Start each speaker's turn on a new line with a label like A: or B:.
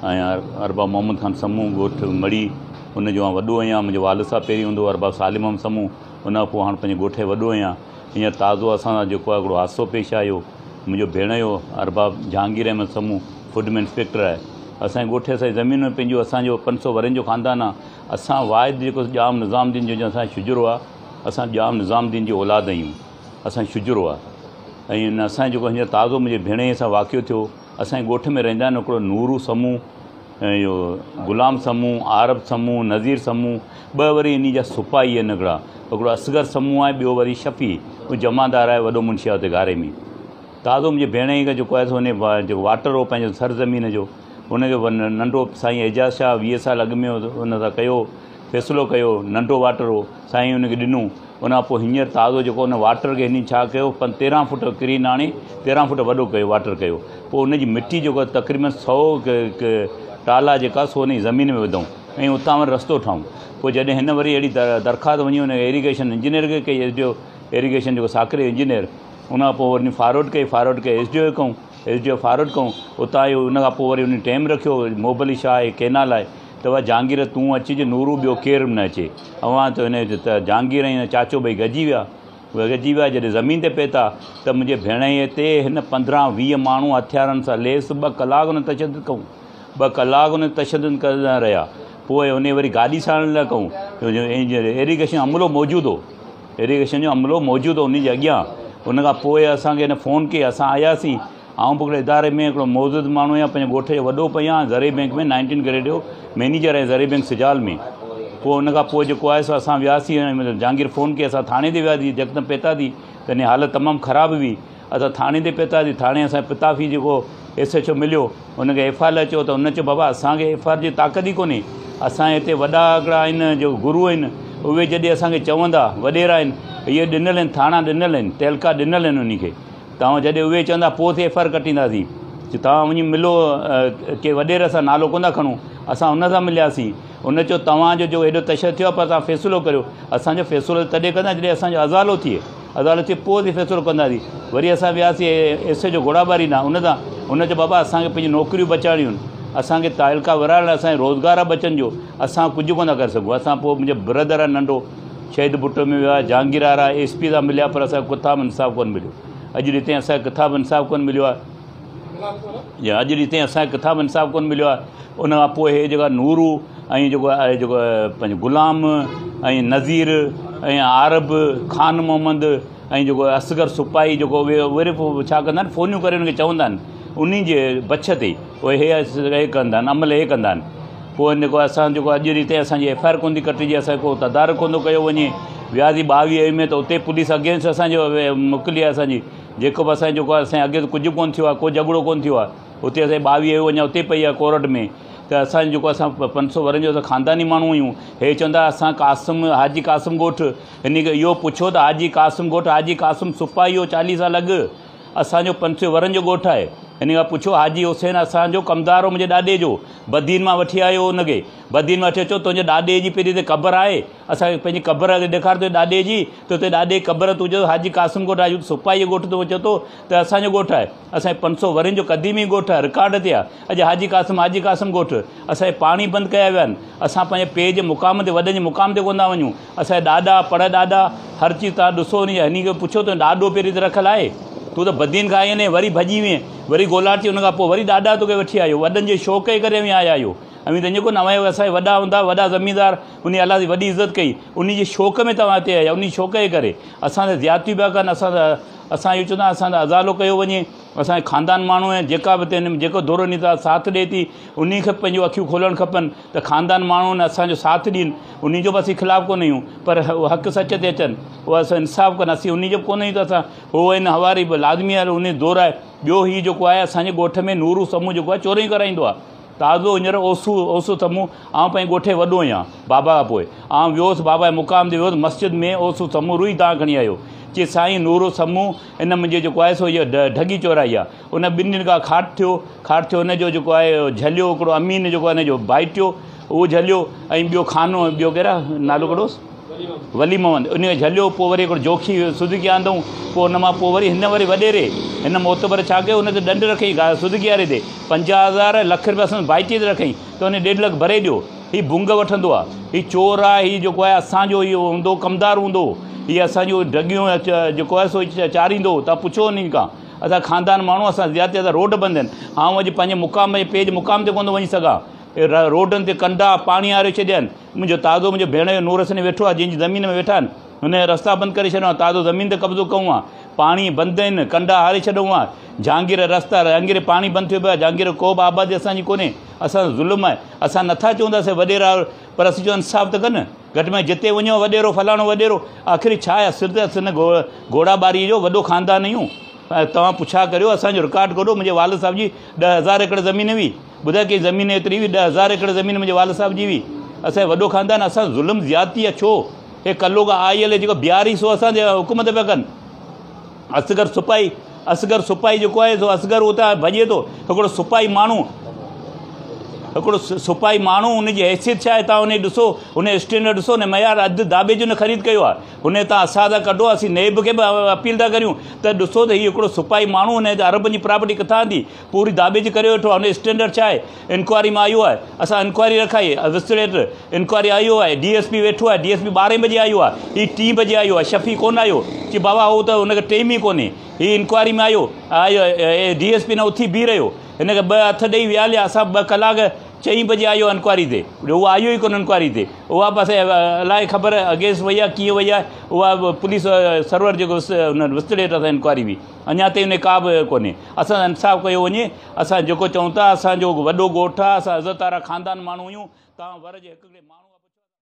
A: ۽ ارباب محمد خان سمون ڳوٺ مڙهي ان جو آئون وڏو آهيان. منهنجو والد صاحب پهرين هوندو هو ارباب صالح محمد سمون، ان کان پوء هاڻ پنهنجي ڳوٺ جو وڏو آهيان. هينئر تازو اسان سان جيڪو آهي هڪڙو حادثو پيش آيو. منهنجو ڀيڻيو ارباب جهانگير احمد سمون فوڊ ۾ انسپيڪٽر آهي. اسان جي ڳوٺ اسان جي زمين پنهنجو اسان جو 500 ورهين جو خاندان آهي. اسان واحد جيڪو ڄام نظام الدين جو اسان جو شجرو آهي، اسان ڄام نظام الدين جي اولاد آهيون. اسان جو شجرو آهي ۽ ان اسان جو جيڪو هينئر تازو منهنجي ڀيڻيي سان واقعو ٿيو. اسان جي ڳوٺ ۾ رهندا آهن هڪڙو نورو سمون ۽ اهو غلام سمون، عارب سمون، نذير سمون، ٻه وري انهي جا سپاهي آهن هڪڙا، هڪڙو اصغر سمون آهي ٻيو وري شفيع اهو جمعدار آهي وڏو منشي آهي اتي گهاري ۾. تازو منهنجي ڀيڻيي کي جيڪو آهي سو انهي جيڪو واٽر هو پنهنجو سرزمين جو ان کي ننڍو سائين اعجاز شاهه 20 سال اڳ ۾ ان سان ڪيو فيصلو ڪيو ننڍو واٽر هو سائين ان کي ڏنو. ان کان پوء هينئر تازو جيڪو ان واٽر کي هنن ڇا ڪيو 13 فوٽ ڪرين آڻي 13 فوٽ وڏو ڪيو واٽر ڪيو پوء ان جي مٽي جيڪو تقريبن 100 ٽالا جيڪا سو ان جي زمين ۾ وڌائون ۽ اتان وري رستو ٺاهون پوء جڏهن هن وري اهڙي درخواست وڃي ان ايريگيشن انجنيئر کي ڪئي ايس ڊي او ايريگيشن جيڪو ساڪري انجنيئر ان کان پوء وري فارورڊ ڪئي فارورڊ ڪئي ايس ڊي او کان ايس ڊي او فارورڊ ڪئون اتان اهو ان کان پوء وري ان ٽيم رکيو موبلي شاهه آهي ڪينال آهي ته اها جهانگير تون اچج نورو ٻيو ڪير به نه اچي. اوهان ته هن ته جهانگير ۽ هن چاچو ٻئي گڏجي ويا. اهي گڏجي ويا جڏهن زمين تي پهتا ته منهنجي ڀيڻئي تي هن 15 20 ماڻهو هٿيارن سان ليس 2 ڪلاڪ هن تشدد ڪئون. 2 ڪلاڪ هن تشدد ڪندا رهيا. پوء هن وري گاڏي ساڙڻ لاء ڪئون. ايريگيشن جو عملو موجود هو. ايريگيشن جو عملو موجود هو انهن جي اڳيان. ان کان پوء اسان کي هن فون ڪئي اسان آياسين. آئون به هڪڙي اداري ۾ هڪڙو معزز ماڻهو آهيان پنهنجي ڳوٺ جو وڏو به آهيان زرعي بئنڪ ۾ 19 گريڊ جو مئنيجر آهيان زرعي بئنڪ سجال ۾ پوء ان کان پوء جيڪو آهي سو اسان وياسين جهانگير فون ڪئي اسان ٿاڻي تي وياسين يڪدم پهتاسين ته ان حالت تمام خراب هئي اسان ٿاڻي تي پهتاسين ٿاڻي اسان پتافي جيڪو ايس ايڇ او مليو ان کي ايف I R لاء چيو ته ان چيو بابا اسان کي ايف I R جي طاقت ئي ڪونهي اسان هتي وڏا هڪڙا آهن جو گرو آهن اهي جڏهن اسان کي چوندا وڏيرا آهن اهي ڏنل آهن ٿاڻا ڏنل آهن تعلقا ڏنل آهن انهي کي توهان جڏهن اهي چوندا پوء اسين ايف I R ڪٽينداسين چي توهان وڃي ملو ڪي وڏيري سان نالو ڪونه ٿا کڻون اسان ان سان ملياسين ان چيو توهان جو جو ايڏو تشدد ٿيو آهي پر توهان فيصلو ڪريو اسان جو فيصلو تڏهن ڪندا جڏهن اسان جو ازالو ٿئي ازالو ٿئي پوء اسين فيصلو ڪنداسين وري اسان وياسين ايس ايڇ او گهوڙاٻاري ڏانهن ان سان ان چيو بابا اسان کي پنهنجون نوڪريون بچائڻيون آهن اسان کي تعلقا ورهائڻ لاء اسان جي روزگار آهي ٻچن جو اسان ڪجهه ڪونه ٿا ڪري سگهون اسان پوء منهنجو برادر آهي ننڍو شهيد ڀٽو ۾ ويا، جهانگير وارا ايس پي سان مليا پر اسان کي ڪٿان به انصاف ڪونه مليو. اڄ ڏينهن تائين اسان کي ڪٿان به انصاف ڪونه مليو آهي. اڄ ڏينهن تائين اسان کي ڪٿان به انصاف ڪونه مليو آهي. ان کان پوء هي جيڪا نورو ۽ جيڪو آهي جيڪو پنهنجو غلام ۽ نذير ۽ عارب خان محمد ۽ جيڪو اصغر سپاهي جيڪو اهي وري پوء ڇا ڪندا آهن فونيون ڪري انهن کي چوندا آهن انهي جي بڇ تي اهي هي ڪندا آهن عمل هي ڪندا آهن. پوء جيڪو اسان جيڪو اڄ ڏينهن تائين اسان جي ايف I R ڪونه ٿي ڪٽجي اسان جو ڪو تدارڪ ڪونه ٿو ڪيو وڃي وياسين 22 ۾ ته اتي پوليس اگينسٽ اسان جو موڪلي آهي اسان جي جيڪو به اسان جيڪو اسان جي اگينسٽ ڪجهه به ڪونه ٿيو آهي ڪو جهڳڙو ڪونه ٿيو آهي اتي اسان جي 22 اڃا اتي پئي آهي ڪورٽ ۾ ته اسان جيڪو اسان 500 ورهين جو اسان خانداني ماڻهو آهيون هي چوندا اسان قاسم حاجي قاسم ڳوٺ هن کي اهو پڇو ته حاجي قاسم ڳوٺ حاجي قاسم سپاهي هو 40 سال اڳ اسان جو 500 ورهين جو ڳوٺ آهي هن کان پڇو حاجي حسين اسان جو ڪمدار هو منهنجي ڏاڏي جو بدين مان وٺي آيو ان کي بدين مان وٺي اچو تنهنجي ڏاڏي جي پهرين هتي قبر آهي اسان کي پنهنجي قبر ڏيکار تنهنجي ڏاڏي جي ته تنهنجي ڏاڏي جي قبر تون چئو حاجي قاسم ڳوٺ آهي سپاهي جو ڳوٺ تون چئو ٿو ته اسان جو ڳوٺ آهي اسان جي 500 ورهين جو قديمي ڳوٺ آهي رڪارڊ تي آهي اڄ حاجي قاسم حاجي قاسم ڳوٺ اسان جي پاڻي بند ڪيا ويا آهن اسان پنهنجي پيء جي مقام تي وڏن جي مقام تي ڪونه ٿا وڃون اسان جا ڏاڏا پڙ ڏاڏا هر چيز توهان ڏسو وڃي هني کي پڇو تنهنجو ڏاڏو پهرين ته رکيل آهي تون ته بدين کان آئين وري ڀڄي وئين وري گولاڙچي ان کان پوء وري ڏاڏا توکي وٺي آيو وڏن جي شوق جي ڪري اوهين آيا آهيو اوهين ته ائين ڪونه اوهين اسان جا وڏا هوندا وڏا زميندار انهي الله جي وڏي عزت ڪئي انهي جي شوق ۾ توهان هتي آيا انهي شوق جي ڪري اسان سان زيادتيون پيا ڪن اسان سان اسان اهو چوندا اسان سان ازالو ڪيو وڃي اسان جي خاندان ماڻهو آهن جيڪا به هتي جيڪو ڌر انهي سان ساٿ ڏئي ٿي انهي کي پنهنجون اکيون کولڻ کپن ته خاندان ماڻهو آهن اسان جو ساٿ ڏين انهي جو به اسين خلاف ڪونه آهيون پر هو حق سچ تي اچن اهو اسان انصاف ڪن اسين انهي جو به ڪونه آهيون ته اسان هو آهن هواري به لازمي آهي انهي دور آهي ٻيو هي جيڪو آهي اسان جي ڳوٺ ۾ نورو سمون جيڪو آهي چوريون ڪرائيندو آهي تازو هينئر اوسو اوسو سمون آئون پنهنجي ڳوٺ جو وڏو آهيان بابا کان پوء آئون ويو هوس بابا جي مقام تي ويو هوس مسجد ۾ اوسو سمون روئي دانهن کڻي آيو چي سائين نورو سمون ان منهنجي جيڪو آهي سو هيء ڍڳي چورائي آهي ان ٻن ڏينهن کان کاٽ ٿيو کاٽ ٿيو ان جو جيڪو آهي جهليو هڪڙو امين جيڪو آهي ان جو ڀائٽيو اهو جهليو ۽ ٻيو خانو ٻيو ڪير آهي نالو ڪهڙو هوس؟ ولي محمد ان کي جهليو پوء وري هڪڙو جوکي سوزوڪي آندئون پوء ان مان پوء وري هن وري وڏيري هن معتبر ڇا ڪيو ان تي ڏنڊ رکئي سوزوڪي واري تي 50 هزار لک رپيا سندس ڀائٽي تي رکئي ته ان 1.5 لک ڀري ڏيو. هي ڀونگ وٺندو آ هي چور آ هي جيڪو آهي اسان جو هي هوندو ڪمدار هوندو هو هي اسان جون ڍڳيون جيڪو آهي سو چاريندو هو توهان پڇو انهن کان اسان خاندان ماڻهو اسان زيادتي اسان روڊ بند آهن آئون اڄ پنهنجي مقام پنهنجي پيء جي مقام تي ڪونه ٿو وڃي سگهان روڊن تي ڪنڊا پاڻي هاري ڇڏيا آهن منهنجو تازو منهنجو ڀيڻ جو نور حسين ويٺو آهي جنهن جي زمين ۾ ويٺا آهن هن جا رستا بند ڪري ڇڏيو آهي تازو زمين تي قبضو ڪيو آهي پاڻي بند آهن ڪنڊا هاري ڇڏيو آهي جهانگير رستا جهانگير پاڻي بند ٿيو پيو آهي جهانگير ڪو به آبادي اسان جي ڪونهي اسان سان ظلم آهي اسان نٿا چئون ته اسين وڏيرا پر اسين چئون انصاف ته ڪن گهٽ ۾ جتي وڃو وڏيرو فلاڻو وڏيرو آخر ڇا آهي سر ته اسين گهوڙا ٻاري جو وڏو خاندان آهيون توهان پڇا ڪريو اسان جو رڪارڊ ڪڍو منهنجي والد صاحب جي 10,000 ايڪڙ زمين هئي ٻڌاء ڪي زمين ايتري هئي 10,000 ايڪڙ زمين منهنجي والد صاحب جي هئي اسان جو وڏو خاندان اسان ظلم زيادتي آهي ڇو هي ڪلو کان آيل جيڪو بيهاري سو اسان تي حڪومت پيا ڪن اصغر سپاهي اصغر سپاهي جيڪو آهي سو اصغر اتان ڀڄي ٿو هڪڙو سپاهي ماڻهو هڪڙو سپاهي ماڻهو ان جي حيثيت ڇا آهي توهان ان ڏسو ان اسٽينڊرڊ ڏسو ان معيار اڌ داٻي جو نه خريد ڪيو آهي ان تان اسان ٿا ڪڍو اسين نيب کي به اپيل ٿا ڪريون ته ڏسو ته هي هڪڙو سپاهي ماڻهو ان اربن جي پراپرٽي ڪٿان آندي پوري داٻي جي ڪري ويٺو آهي ان اسٽينڊرڊ ڇا آهي انڪوائري ۾ آيو آهي اسان انڪوائري رکائي وسٽريٽ انڪوائري آيو آهي ڊي ايس پي ويٺو آهي ڊي ايس پي 12 بجي آيو آهي هي 3 بجي آيو آهي شفيع ڪونه آيو چي بابا هو ته هن کي ٽيم ئي ڪونهي هي انڪوائري ۾ آيو آيو ڊي ايس پي نه اٿي بيهي رهيو هن کي ٻه هٿ ڏئي ويهاليا اسان 2 ڪلاڪ 4 بجي آيو انڪوائري تي جو هو آيو ئي ڪونه انڪوائري تي اها بس الائي خبر اگينسٽ وئي آهي ڪيئن وئي آهي اها پوليس سرور جيڪو وسٽريٽ اسان انڪوائري هئي اڃا تائين ان ڪا به ڪونهي اسان سان انصاف ڪيو وڃي اسان جيڪو چئون ٿا اسان جو وڏو ڳوٺ آهي اسان عزت وارا خاندان ماڻهو آهيون توهان ور جي هڪ هڪڙي ماڻهو.